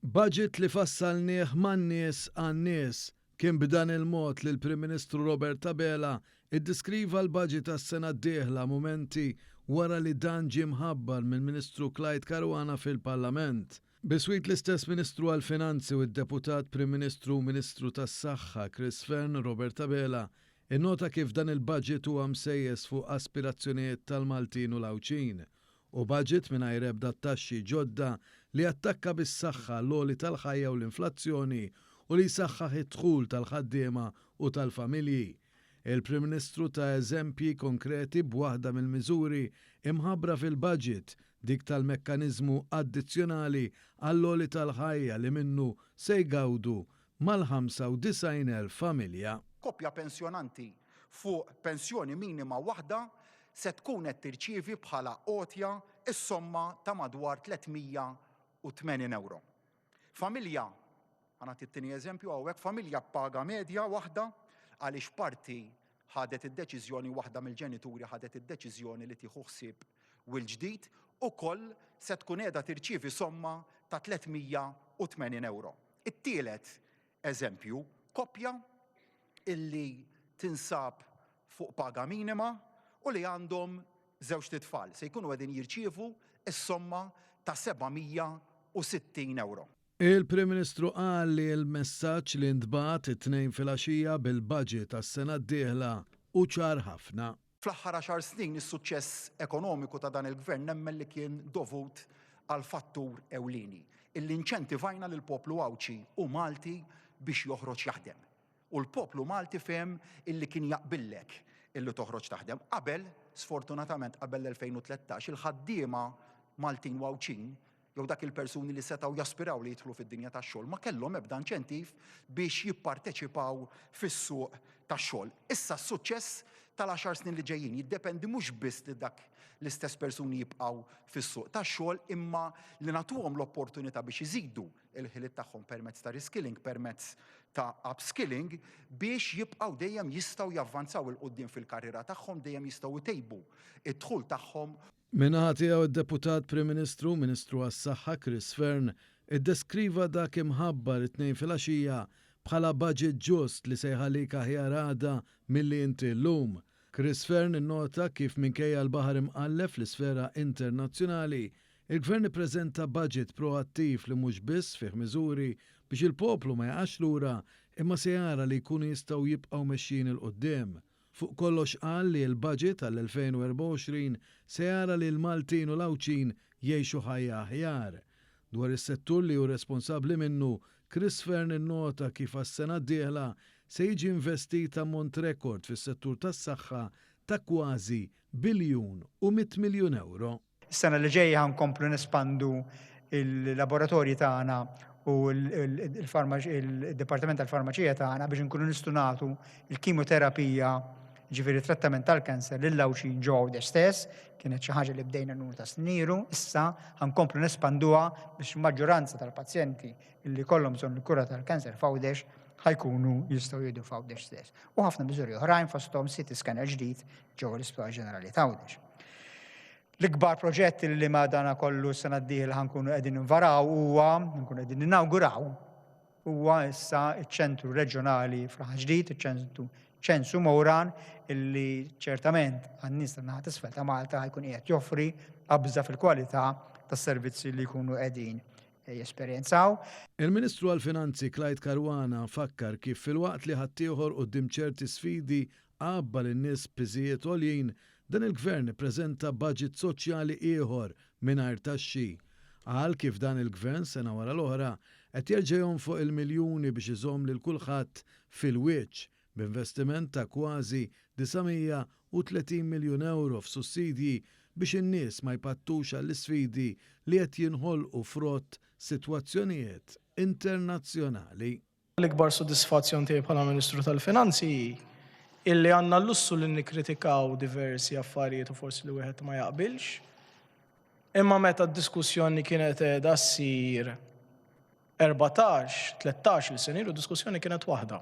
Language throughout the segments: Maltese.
Budget li fassalnieh man-nies għan-nies. Kien b'dan il-mod li l-Prim Ministru Robert Abela ddiskriva l-budget għas-sena d-dieħla mumenti wara li dan ġie mħabbar mill-Ministru Clyde Caruana fil-Parlament. Biswit l-istess Ministru għall-Finanzi u d-Deputat Prim Ministru u Ministru tas-Saħħa Chris Fearne, Robert Abela innota kif dan il-budget huwa msejjes fuq aspirazzjonijiet tal-Maltin u l-Għawdxin. Hu budget mingħajr ebda taxxi ġodda li jattakka bis-saħħa l-għoli tal-ħajja u l-inflazzjoni u li jsaħħaħ id-dħul tal-ħaddiema u tal-familji. Il-Prim Ministru ta eżempji konkreti b'waħda mill-miżuri imħabbra fil-budget, dik tal-mekkaniżmu addizzjonali għall-għoli tal-ħajja li minnu se jgawdu mal-95,000 familja. Koppja pensjonanti fuq pensjoni minima waħda se tkun qed tirċievi bħala għotja s-somma ta' madwar 380 ewro. Familja, ħa nagħti t-tieni eżempju hawnhekk, familja b'paga medja waħda għaliex parti ħadet id-deċiżjoni, waħda mill-ġenituri ħadet id-deċiżjoni li tieħu ħsieb wild ġdid, ukoll se tkun qiegħda tirċievi somma ta' 380 ewro. It-tielet eżempju, koppja illi tinsab fuq paga minima u li għandhom żewġt itfal se jkunu qegħdin jirċievu s-somma ta' 760 ewro. Il-Prim Ministru qal li l-messaġġ li ntbagħat it-Tnejn filgħaxija bil-budget għas-sena d-dieħla hu ċar ħafna. Fl-aħħar għaxar snin is-suċċess ekonomiku ta' dan il-Gvern nemmen li kien dovut għal fattur ewlieni, illi inċentivajna lill-poplu Għawdxi u Malti biex joħroġ jaħdem. U l-poplu Malti fehem illi kien jaqbillek illi toħroġ taħdem. Qabel, sfortunatament qabel l-2013, il-ħaddiema Maltin u Għawdxin jew dak il-persuni li setgħu jaspiraw li jidħlu fid-dinja tax-xogħol ma kellhom ebda inċentiv biex jipparteċipaw fis-suq tax-xogħol. Issa s-suċċess tal-għaxar snin li ġejjin jiddependi mhux biss li dak l-istess persuni jibqgħu fis-suq tax-xogħol imma li nagħtuhom l-opportunità biex iżidu l-ħiliet tagħhom permezz ta' reskilling, permezz ta' upskilling biex jibqgħu dejjem jistgħu javvanzaw 'il quddiem fil-karriera tagħhom, dejjem jistgħu jtejbu d-dħul tagħhom. Min-naħa tiegħu d-Deputat Prim Ministru u Ministru għas-Saħħa Chris Fearne iddeskriva dak imħabbar it-Tnejn filgħaxija bħala budget ġust li se jħallik aħjar għada milli inti llum. Chris Fearne innota kif minkejja l-baħar imqalleb fl-isfera internazzjonali, il-Gvern ippreżenta budget proattiv li mhux biss fih miżuri biex il-poplu ma jaqax lura imma se jara li jkunu jistgħu jibqgħu mexjin 'il quddiem. Fuq kollox qal li l-budget għall-2024 se jara li l-Maltin u l-Għawdxin jgħixu ħajja aħjar. Dwar is-settur li hu responsabbli minnu, Chris Fearne innota kif għas-sena d-dieħla se jiġi investit ammont rekord fis-settur tas-saħħa ta' kważi biljun u mitt miljun ewro. Is-sena li ġejja ħa nkomplu nespandu il-laboratorji tagħna u il-Dipartiment tal-Farmaċija tagħna biex nkunu nistgħu nagħtu il-kimoterapija ġifieri trattament tal-kanser lil Għawdxin ġo Għawdex stess, kienet xi ħaġa li bdejna numru ta' snin ilu, issa ħa nkomplu nespanduha biex il-maġġoranza tal-pazjenti li kollhom bżonn il-kura tal-kanser f'Għawdex ħa jkunu jistgħu jieħdu f'Għawdex stess. U ħafna miżuri oħrajn fosthom CT scanner ġdid ġewwa l-Isptar Ġenerali ta' Għawdex. L-ikbar proġett li ma dana kollu sena d-dieħla ħankunu qegħdin nvaraw huwa nkunu qegħdin ninawguraw huwa issa ċ-ċentru reġjonali f'Raħal Ġdid, iċ-ċentru Ċensu Mowran, illi ċertament għan-nies tan-naħa t'isfel ta' Malta ħajkun qiegħed joffri qabża fil-kwalità tas-servizzi li jkunu qegħdin jesperjenzaw. Il-Ministru għall-Finanzi Clyde Caruana fakkar kif filwaqt li ħaddieħor quddiem ċerti sfidi għabba lin-nies b'piżijiet għoljin, dan il-Gvern ippreżenta baġit soċjali ieħor mingħajr taxxi. Qal kif dan il-Gvern sena wara l-oħra qed jerġa' jonfoq il-miljuni biex iżomm lil kulħadd fil-wiċċ b'investiment ta' kważi 930 miljun ewro f'sussidji biex in-nies ma jpattux għall-isfidi li qed jinħolqu frott sitwazzjonijiet internazzjonali. L-ikbar sodisfazzjon tiegħi bħala Ministru tal-Finanzi hi illi għandna l-lussu li nikkritikaw diversi affarijiet u forsi li wieħed ma jaqbilx. Imma meta d-diskussjoni kienet qiegħda ssir 14, 13 il sena ilu, diskussjoni kienet waħda.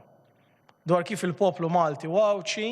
Dwar kif il-poplu Malti u Għawdxi.